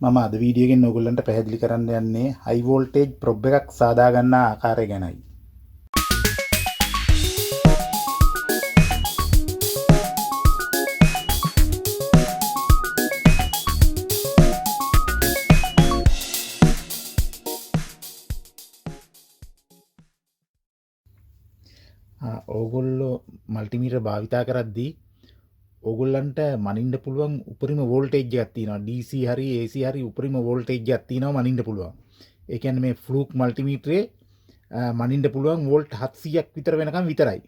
මම අද වීඩියෝ එකෙන් ඔයගොල්ලන්ට පැහැදිලි කරන්න යන්නේ හයි වෝල්ටේජ් ප්‍රොබ් එකක් සාදා ගන්න ආකාරය ගැනයි. ඕගොල්ලෝ මල්ටිමීටර් භාවිතා කරද්දී ඕගොල්ලන්ට මනින්න පුළුවන් උපරිම වෝල්ටේජ් එකක් තියෙනවා. DC හරි AC හරි උපරිම වෝල්ටේජ් එකක් තියෙනවා මනින්න පුළුවන්. ඒ කියන්නේ මේ ෆ්ලූක් මල්ටිමීටරේ මනින්න පුළුවන් වෝල්ට් 700ක් විතර වෙනකම් විතරයි.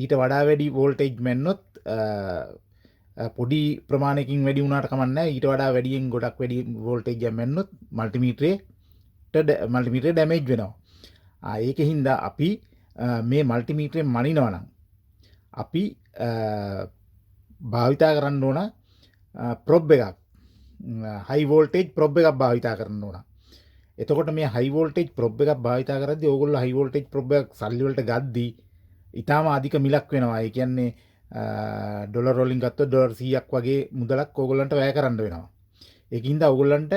ඊට වඩා වැඩි වෝල්ටේජ් මැන්නොත් පොඩි ප්‍රමාණයකින් වැඩි වුණාට කමක් නැහැ. ඊට වඩා වැඩියෙන් ගොඩක් වැඩි වෝල්ටේජ් එකක් මැන්නොත් මල්ටිමීටරේ ඩැමේජ් වෙනවා. ඒකෙන් හින්දා අපි මේ මල්ටිමීටරෙන් මනිනවා නම් අපි භාවිතා කරන්න ඕන ප්‍රොබ් එකක්. හයි වෝල්ටේජ් ප්‍රොබ් එකක් භාවිතා කරන්න ඕන. එතකොට මේ හයි වෝල්ටේජ් ප්‍රොබ් එකක් භාවිතා කරද්දී ඕගොල්ලෝ හයි වෝල්ටේජ් ප්‍රොබ් එකක් සල්ලි වලට ගද්දී ඊටාම අධික මිලක් වෙනවා. ඒ කියන්නේ ඩොලර් වලින් ගත්තොත් ඩොලර් 100ක් වගේ මුදලක් ඕගොල්ලන්ට වැය කරන්න වෙනවා. ඒකින්ද ඕගොල්ලන්ට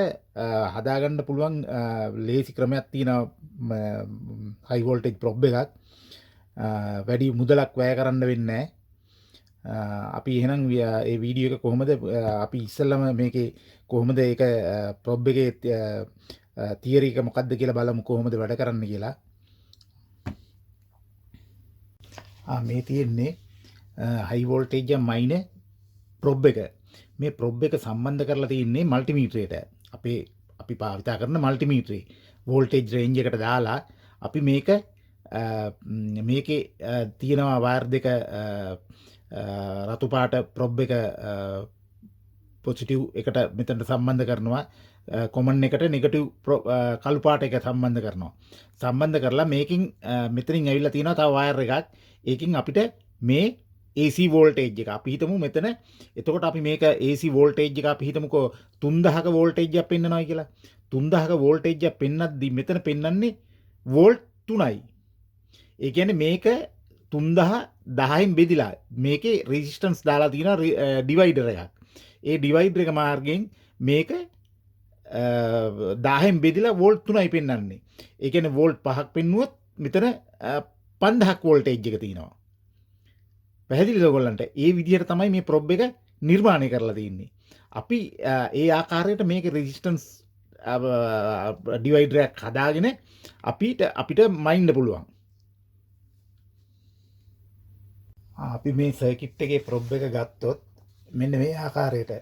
හදාගන්න පුළුවන් ලේසි ක්‍රමයක් තියෙනවා, හයි වෝල්ටේජ් ප්‍රොබ් එකක්. වැඩි මුදලක් වැය කරන්න වෙන්නේ නැහැ. අපි එහෙනම් ඒ වීඩියෝ එක කොහොමද, අපි ඉස්සෙල්ලම මේකේ කොහොමද ඒක, ප්‍රොබ් එකේ තියරි එක මොකද්ද කියලා බලමු කොහොමද වැඩ කරන්න කියලා. මේ තියෙන්නේ, හයි වෝල්ටේජ් එක මයින ප්‍රොබ් එක. මේ ප්‍රොබ් එක සම්බන්ධ කරලා තියෙන්නේ මල්ටිමීටරයට. අපි භාවිතා කරන මල්ටිමීටරේ වෝල්ටේජ් රේන්ජ් එකට දාලා අපි මේකේ තියෙනවා වයර් දෙක, රතු පාට ප්‍රොබ් එක, පොසිටිව් එකට මෙතනට සම්බන්ධ කරනවා, කොමන් එකට නෙගටිව් කළු පාට එක සම්බන්ධ කරනවා. සම්බන්ධ කරලා මේකෙන්, මෙතනින් ඇවිල්ලා තියෙනවා තව වයර් එකක්. ඒකෙන් අපිට මේ AC voltage එක අපි හිතමු මෙතන. එතකොට අපි මේක AC voltage එක අපි හිතමුකෝ 3000ක වෝල්ටේජ් එකක් පෙන්නනවා කියලා. 3000ක වෝල්ටේජ් එකක් පෙන්නද්දි මෙතන පෙන්නන්නේ වෝල්ට් 3යි. ඒ කියන්නේ මේක තුන්දහ දහයෙන් බෙදිලා මේකේ රෙසිස්ටන්ස් දාලා තියෙනවා ඩිවයිඩර් එකක්. ඒ ඩිවයිඩර් එක මාර්ගයෙන් මේක, 1000න් බෙදිලා වෝල්ට් 3යි පෙන්නන්නේ. ඒ කියන්නේ වෝල්ට් 5ක් පෙන්නුවොත් මෙතන, 5000ක් වෝල්ටේජ් එක තියෙනවා. පැහැදිලිද ඔයගොල්ලන්ට? ඒ විදිහට තමයි මේ ප්‍රොබ් එක නිර්මාණය කරලා තියෙන්නේ. අපි, ඒ ආකාරයට මේක රෙසිස්ටන්ස්, ඩිවයිඩර් එකක් හදාගෙන අපිට මයින්න පුළුවන්. අපි මේ සර්කිට් එකේ ප්‍රොබ් එක ගත්තොත් මෙන්න මේ ආකාරයට,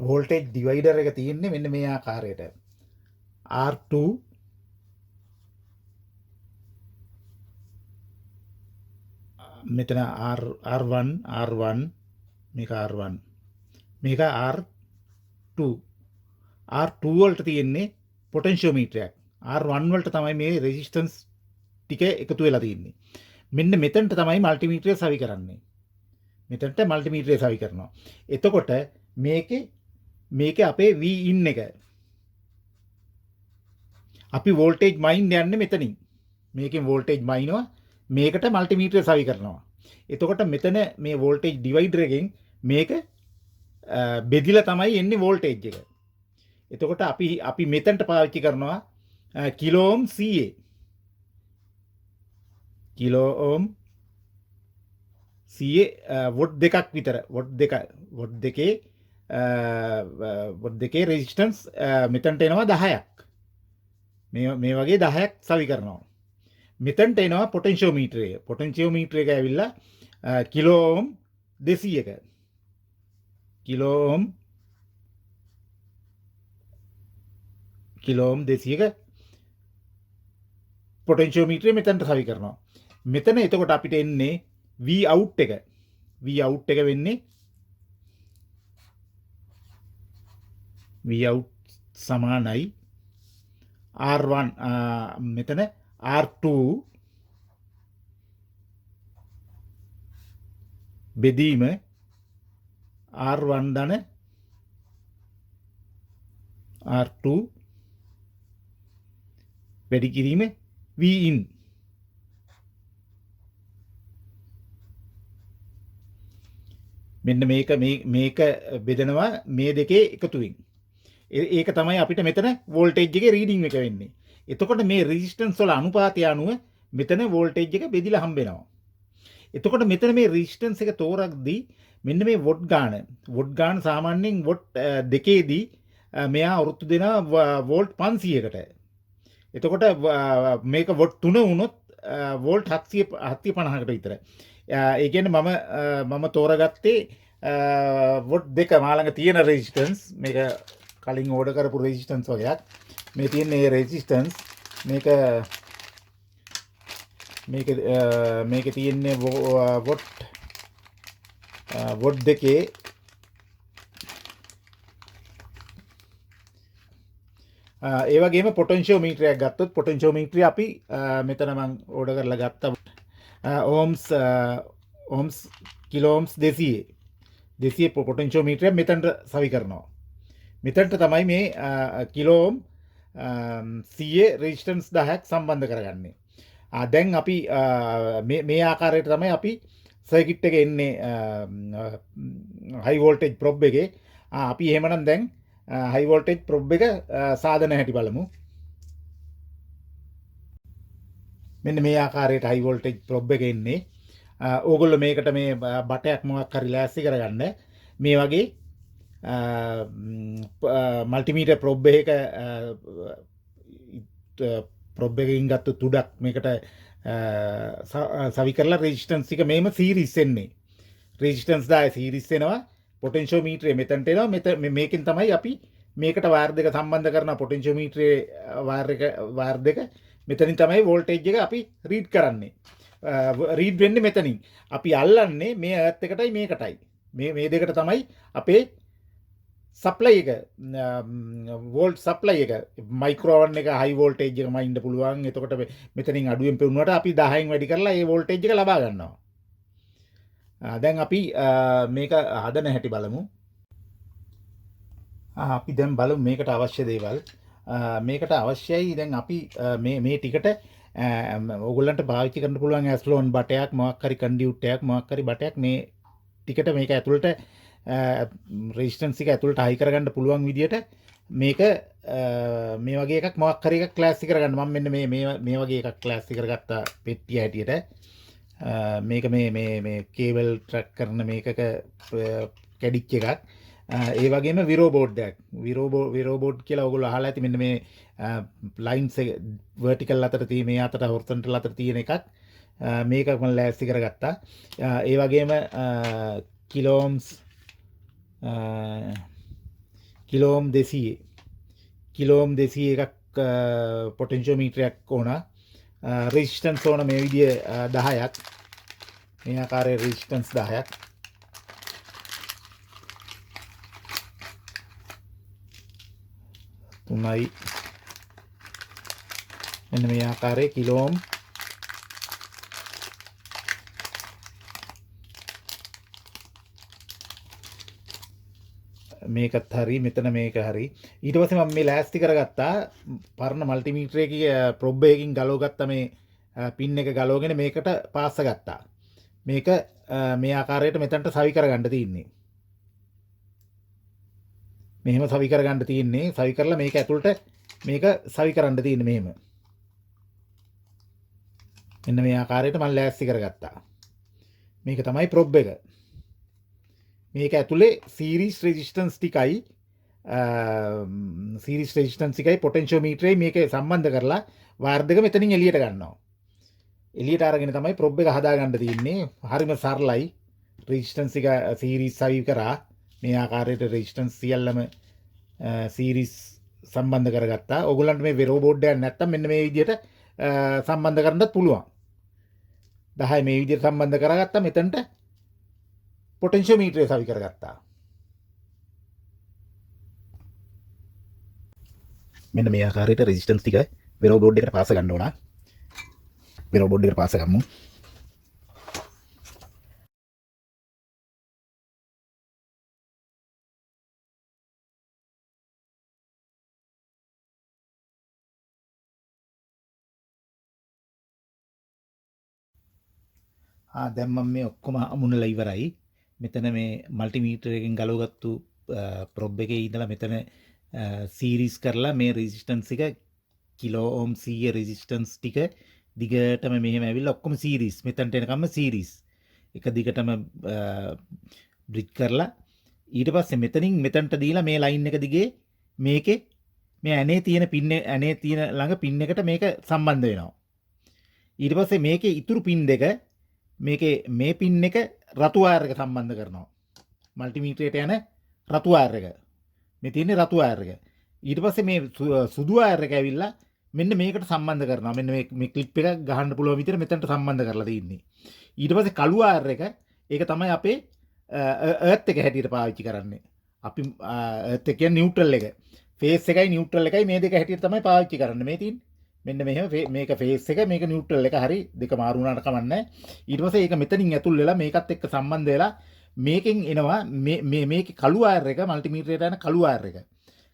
වෝල්ටේජ් ඩිවයිඩර් එක තියෙන්නේ මෙන්න මේ ආකාරයට. R2 මෙතන R1, R1, මේක R1, මේක R2. R2 වලට තියෙන්නේ පොටෙන්ෂියෝමීටරයක්. R1 වලට තමයි මේ රෙසිස්ටන්ස් ටික එකතු වෙලා තියෙන්නේ. මෙන්න මෙතනට තමයි මල්ටිමීටරය සවි කරන්නේ. මෙතනට මල්ටිමීටරය සවි කරනවා. එතකොට මේකේ අපේ V in එක. අපි වෝල්ටේජ් මයින් යන්නේ මෙතනින්. මේකෙන් වෝල්ටේජ් මයින්නවා. මේකට මල්ටිමීටරය සවි කරනවා. එතකොට මෙතන මේ වෝල්ටේජ් ඩිවයිඩර් එකෙන් මේක, බෙදිලා තමයි එන්නේ වෝල්ටේජ් එක. එතකොට අපි මෙතනට පාවිච්චි කරනවා, kilo ඕම් CA. Kilo ohm CA, what දෙකක් විතර, වොට් දෙක, වොට් දෙකේ, වොට් දෙකේ රෙසිස්ටන්ස්, මෙතනට එනවා 10ක්. මේ වගේ 10ක් සවි කරනවා. මෙතනට එනවා පොටෙන්ෂියෝමීටරය. පොටෙන්ෂියෝමීටරය එක ඇවිල්ලා, කිලෝ ඕම් 200ක. කිලෝ ඕම් 200ක පොටෙන්ෂියෝමීටරය මෙතනට සවි කරනවා. මෙතන එතකොට අපිට එන්නේ V out එක. V out එක වෙන්නේ V out සමානයි R1, මෙතන R2 බෙදීම R1 ධන R2 වැඩි කිරීම V in. මෙන්න මේක මේක බෙදෙනවා මේ දෙකේ එකතුවෙන්. ඒක තමයි අපිට මෙතන වෝල්ටේජ් එකේ රීඩින් එක වෙන්නේ. එතකොට මේ රෙසිස්ටන්ස් වල අනුපාතය අනුව මෙතන වෝල්ටේජ් එක බෙදිලා හම්බ වෙනවා. එතකොට මෙතන මේ රෙසිස්ටන්ස් එක තෝරද්දී මෙන්න මේ what ගාන, what ගාන සාමාන්‍යයෙන් what දෙකේදී මෙයා ඔරොත්තු දෙනවා වෝල්ට් 500කට. එතකොට මේක what 3 වුණොත් වෝල්ට් 750කට විතර. ඒ කියන්නේ මම තෝරගත්තේ what දෙක මා ළඟ තියෙන රෙසිස්ටන්ස්, මේක කලින් ඕඩර් කරපු රෙසිස්ටන්ස් වගේක්. මේ තියෙන මේ රෙසිස්ටන්ස් මේක තියෙන්නේ what දෙකේ ඒ වගේම පොටෙන්ෂියෝමීටරයක් ගත්තොත් පොටෙන්ෂියෝමීටරය අපි මෙතන මං ඕඩර් කරලා ගත්තා. ඕම්ස් කිලෝ ඕම්ස් 200 පොටෙන්ෂියෝමීටරය මෙතනට සවි කරනවා. මෙතනට තමයි මේ කිලෝ ඕම් 100 රෙසිස්ටන්ස් 10ක් සම්බන්ධ කරගන්නේ. දැන් අපි මේ ආකාරයට තමයි අපි සර්කිට් එක එන්නේ හයි වෝල්ටේජ් ප්‍රොබ් එකේ. අපි එහෙමනම් දැන් හයි වෝල්ටේජ් ප්‍රොබ් එක සාධන හැටි බලමු. මෙන්න මේ ආකාරයට හයි වෝල්ටේජ් ප්‍රොබ් එක එන්නේ. ඕගොල්ලෝ මේකට මේ බටයක් මොකක් හරි ලෑස්ති කරගන්න. මේ වගේ මල්ටිමීටර් ප්‍රොබ් එකක ප්‍රොබ් එකකින් ගත්ත තුඩක් මේකට සවි කරලා රෙසිස්ටන්ස් ටික මේම සීරීස් එන්නේ. රෙසිස්ටන්ස් 10 සීරීස් එනවා. පොටෙන්ෂියෝමීටරය මෙතනට එනවා. මේකෙන් තමයි අපි මේකට වයර් දෙක සම්බන්ධ කරන පොටෙන්ෂියෝමීටරයේ වයර් එක, වයර් දෙක මෙතනින් තමයි වෝල්ටේජ් එක අපි රීඩ් කරන්නේ. රීඩ් වෙන්නේ මෙතනින්. අපි අල්ලන්නේ මේ අර්ත් එකටයි මේකටයි. මේ දෙකට තමයි අපේ සප්ලයි එක, වෝල්ට් සප්ලයි එක, මයික්‍රෝ ඕවන් එක හයි වෝල්ටේජ් එක මයින්ඩ පුළුවන්. එතකොට මෙතනින් අඩුවෙන් පෙවුනට අපි 10න් වැඩි කරලා ඒ වෝල්ටේජ් එක ලබා ගන්නවා. දැන් අපි මේක හදන හැටි බලමු. අපි දැන් බලමු මේකට අවශ්‍ය දේවල්. මේකට අවශ්‍යයි දැන් අපි මේ ටිකට ඕගොල්ලන්ට පාවිච්චි කරන්න පුළුවන් ඇස්ලෝන් බටයක්, මොකක් හරි කන්ඩියුට් එකක්, මොකක් හරි බටයක් මේ ටිකට මේක ඇතුළට රෙසිස්ටන්ස් එක ඇතුළට හයි කරගන්න පුළුවන් විදියට මේක මේ වගේ එකක් මොකක් හරි එකක් ක්ලාස් කරගන්න. මම මෙන්න මේ වගේ එකක් ක්ලාස් කරගත්තා පෙට්ටිය හැටියට. මේක මේ කේබල් ට්‍රැක් කරන මේකක කැඩිච්ච එකක්. ඒ වගේම විරෝ බෝඩ් එකක්. විරෝ බෝඩ් කියලා ඔයගොල්ලෝ අහලා ඇති. මෙන්න මේ ලයින්ස් එක වර්ටිකල් අතර තියෙන, මේ අතට හොරිසොන්ටල් අතර තියෙන එකක්. මේක මම ලෑස්ති කරගත්තා. ඒ වගේම කිලෝම් කිලෝම් දෙසීය එකක් පොටෙන්ෂියෝමීටරයක් ඕන. රෙසිස්ටන්ස් ඕන මේ විදිය 10ක්. මේ ආකාරයේ රෙසිස්ටන්ස් 10ක්. තුනයි. මෙන්න මේ ආකාරයේ කිලෝම් මේකත් හරි, මෙතන මේක හරි. ඊට පස්සේ මම මේ ලෑස්ති කරගත්තා පරණ මල්ටිමීටර් එකේ ප්‍රොබ් එකකින් ගලව ගත්ත මේ පින් එක ගලවගෙන මේකට පාස්ස ගත්තා. මේක මේ ආකාරයට මෙතනට සවි කරගන්න තියෙන්නේ. මෙහෙම සවි කරගන්න තියෙන්නේ. සවි කරලා මේක ඇතුළට මේක සවි කරන්න තියෙන්නේ මෙහෙම. මෙන්න මේ ආකාරයට මම ලෑස්ති කරගත්තා. මේක තමයි ප්‍රොබ් එක. මේක ඇතුලේ සීරීස් රෙසිස්ටන්ස් ටිකයි, සීරීස් රෙසිස්ටන්ස් ටිකයි පොටෙන්ෂියෝමීටරේ මේක සම්බන්ධ කරලා වයර් දෙක මෙතනින් එළියට ගන්නවා. එළියට අරගෙන තමයි ප්‍රොබ් එක හදාගන්න තියෙන්නේ. හරිම සරලයි. රෙසිස්ටන්ස් එක සීරීස් සවි කරා මේ ආකාරයට රෙසිස්ටන්ස් සියල්ලම සීරීස් සම්බන්ධ කරගත්තා. ඔයගොල්ලන්ට මේ වෙරෝ බෝඩ් එකක් නැත්තම් මෙන්න මේ විදිහට සම්බන්ධ කරන්නත් පුළුවන්. 10 මේ විදිහට සම්බන්ධ කරගත්තා. මෙතනට පොටෙන්ෂියෝමීටරය සවි කරගත්තා. මෙන්න මේ ආකාරයට රෙසිස්ටන්ස් ටික වෙරෝ බෝඩ් එකට පාස ගන්න ඕන. වෙරෝ බෝඩ් එකට පාස ගමු. දැන් මම මේ ඔක්කොම අමුණලා ඉවරයි. මෙතන මේ මල්ටිමීටර් එකෙන් ගලවගත්තු ප්‍රොබ් එකේ ඉඳලා මෙතන සීරීස් කරලා මේ රෙසිස්ටන්ස් එක කිලෝ ඕම් 100 රෙසිස්ටන්ස් ටික දිගටම මෙහෙම ඇවිල්ලා ඔක්කොම සීරීස් මෙතනට එනකම්ම සීරීස් එක දිගටම බ්‍රිජ් කරලා ඊට පස්සේ මෙතනින් මෙතනට දීලා මේ ලයින් එක දිගේ මේකේ මේ ඇනේ තියෙන පින් ඇනේ තියෙන ළඟ පින් එකට මේක සම්බන්ධ වෙනවා. ඊට පස්සේ මේකේ ඉතුරු පින් දෙක මේකේ මේ පින් එක රතු වයර් එක සම්බන්ධ කරනවා. මල්ටිමීටරයට යන රතු වයර් එක. මේ තියෙන්නේ රතු වයර් එක. ඊට පස්සේ මේ සුදු වයර් එක ඇවිල්ලා මෙන්න මේකට සම්බන්ධ කරනවා. මෙන්න මේ මේ ක්ලිප් එක ගහන්න පුළුවන් විදිහට මෙතනට සම්බන්ධ කරලා තියෙන්නේ. ඊට පස්සේ කළු වයර් එක, ඒක තමයි අපේ අර්ත් එක හැටියට පාවිච්චි කරන්නේ. අපි අර්ත් එක කියන්නේ නියුට්‍රල් එක. ෆේස් එකයි නියුට්‍රල් එකයි මේ දෙක හැටියට තමයි පාවිච්චි කරන්නේ. මේ තියෙන්නේ. මෙන්න මෙහෙම මේක ෆේස් එක, මේක නියුට්‍රල් එක. හරි, දෙක මාරු වුණාට කමක් නැහැ. ඊට පස්සේ ඒක මෙතනින් ඇතුල් වෙලා මේකත් එක්ක සම්බන්ධ වෙලා මේකෙන් එනවා මේ මේ මේකේ කළු වයර් එක, මල්ටිමීටරයට යන කළු වයර් එක.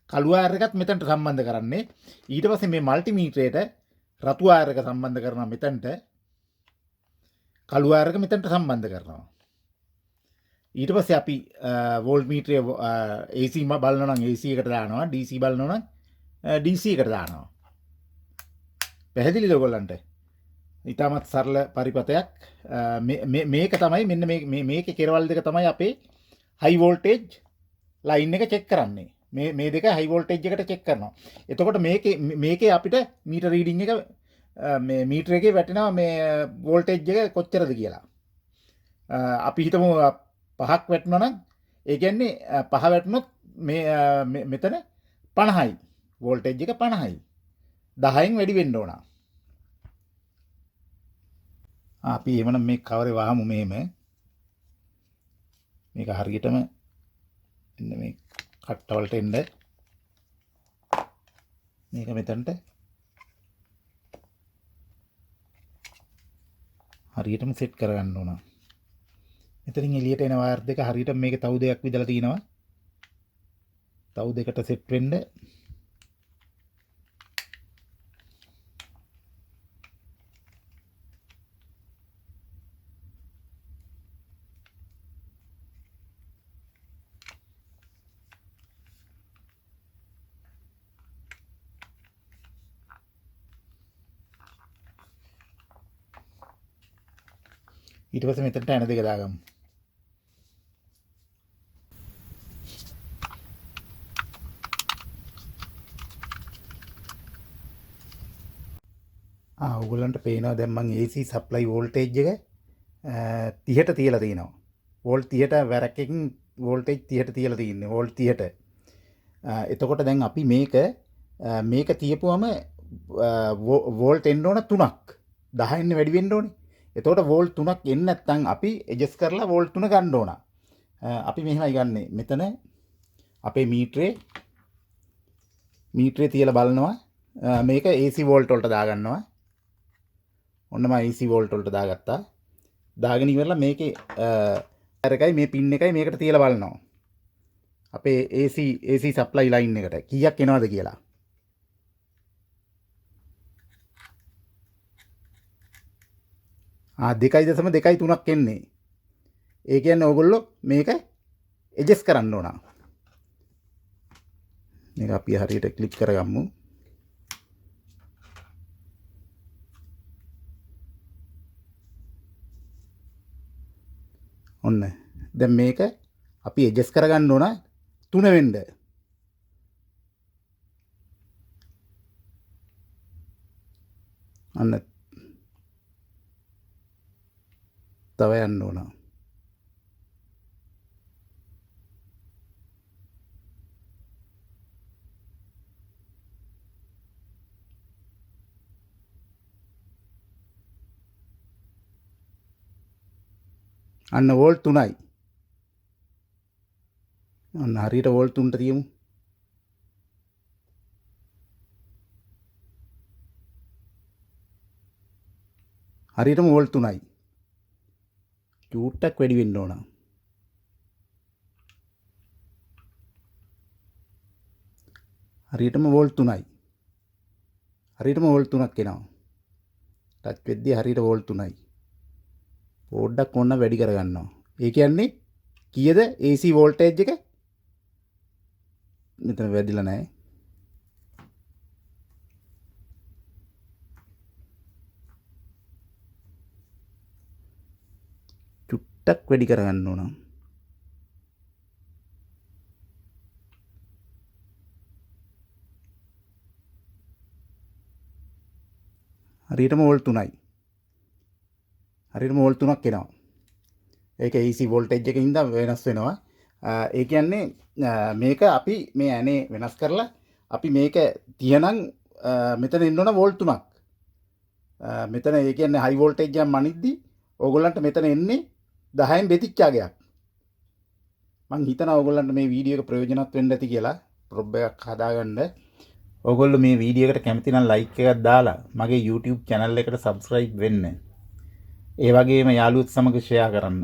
කළු වයර් එකත් මෙතනට සම්බන්ධ කරන්නේ. ඊට පස්සේ මේ මල්ටිමීටරයට රතු වයර් එක සම්බන්ධ කරනවා මෙතනට. කළු වයර් එක මෙතනට සම්බන්ධ කරනවා. ඊට පස්සේ අපි වෝල්ට් මීටරය AC බලනවා නම් AC එකට දානවා, DC බලනවා නම් DC එකට දානවා. පැහැදිලිද ඔයගොල්ලන්ට? ඉතාමත් සරල පරිපථයක්. මේක තමයි මෙන්න මේ මේකේ කෙරවල් දෙක තමයි අපේ හයි වෝල්ටේජ් ලයින් එක චෙක් කරන්නේ. මේ දෙක හයි වෝල්ටේජ් එකට චෙක් කරනවා. එතකොට මේකේ අපිට මීටර් රීඩින් එක, මේ මීටර එකේ වැටෙනවා මේ වෝල්ටේජ් එක කොච්චරද කියලා. අපි හිතමු 5ක් වැටෙනවා නම් ඒ කියන්නේ 5 වැටුනොත් මෙතන 50යි. වෝල්ටේජ් එක 50යි. 10න් වැඩි වෙන්න ඕන. අපි එහෙමනම් මේ කවරේ වහමු මෙහෙම. මේක හරියටම එන්න මේ කට්ටවලට එන්න. මේක මෙතනට හරියටම සෙට් කරගන්න ඕන. මෙතනින් එළියට එන වයර් දෙක හරියටම මේකේ තව් දෙකක් විදලා තිනවා. තව් දෙකට සෙට් වෙන්න. ඊට පස්සේ මෙතනට ඇන දෙක දාගමු. ඔයගොල්ලන්ට පේනවා දැන් මං AC supply voltage එක 30ට තියලා තිනවා. වෝල්ට් 30ට වැරක් එකකින් වෝල්ටේජ් 30ට තියලා තින්නේ. වෝල්ට් 30ට. එතකොට දැන් අපි මේක තියපුවම වෝල්ට් එන්න ඕන 3ක්. 10 එන්න වැඩි වෙන්න ඕනේ. එතකොට වෝල්ට් 3ක් එන්නේ නැත්නම් අපි ඇඩ්ජස්ට් කරලා වෝල්ට් 3 ගන්න ඕන. අපි මෙහෙමයි ගන්නෙ. මෙතන අපේ මීටරේ තියලා බලනවා. මේක AC volt වලට දාගන්නවා. ඔන්න මම AC volt වලට දාගත්තා. දාගෙන ඉවරලා මේකේ වයර් එකයි මේ පින් එකයි මේකට තියලා බලනවා. අපේ AC supply line එකට කීයක් එනවද කියලා. දෙකයි දශම දෙකයි තුනක් එන්නේ. ඒ කියන්නේ ඕගොල්ලෝ මේක ඇඩ්ජස්ට් කරන්න ඕන. මේක අපි හරියට ක්ලික් කරගමු. ඔන්න දැන් මේක අපි ඇඩ්ජස්ට් කරගන්න ඕන 3 වෙන්න. අන්න තව යන්න ඕන. අන්න වෝල්ට් 3යි. අන්න හරියට වෝල්ට් 3ට තියමු. හරියටම වෝල්ට් 3යි. චූට්ටක් වැඩි වෙන්න ඕන. හරියටම වෝල්ට් 3යි. හරියටම වෝල්ට් 3ක් එනවා. ටච් වෙද්දී හරියට වෝල්ට් 3යි. පොඩ්ඩක් ඕන වැඩි කරගන්නවා. ඒ කියන්නේ කීයද AC voltage එක? මෙතන වැදිලා නැහැ. චුට්ටක් වැඩි කරගන්න ඕන. හරියටම වෝල්ට් 3යි. හරියටම වෝල්ට් 3ක් එනවා. ඒක AC voltage එකකින් හින්දා වෙනස් වෙනවා. ඒ කියන්නේ මේක අපි මේ ඇනේ වෙනස් කරලා අපි මේක තියනම් මෙතන එන්න ඕන වෝල්ට් 3ක්. මෙතන ඒ කියන්නේ හයි වෝල්ටේජ් එකක් මනිද්දි ඕගොල්ලන්ට මෙතන එන්නේ 10න් බෙතිච්චාගයක්. මං හිතනවා ඕගොල්ලන්ට මේ වීඩියෝ එක ප්‍රයෝජනවත් වෙන්න ඇති කියලා ප්‍රොබ් එකක් හදාගන්න. ඕගොල්ලෝ මේ වීඩියෝ එකට කැමති නම් ලයික් එකක් දාලා මගේ YouTube channel එකට subscribe වෙන්න. ඒ වගේම යාළුවොත් සමග ෂෙයා කරන්න.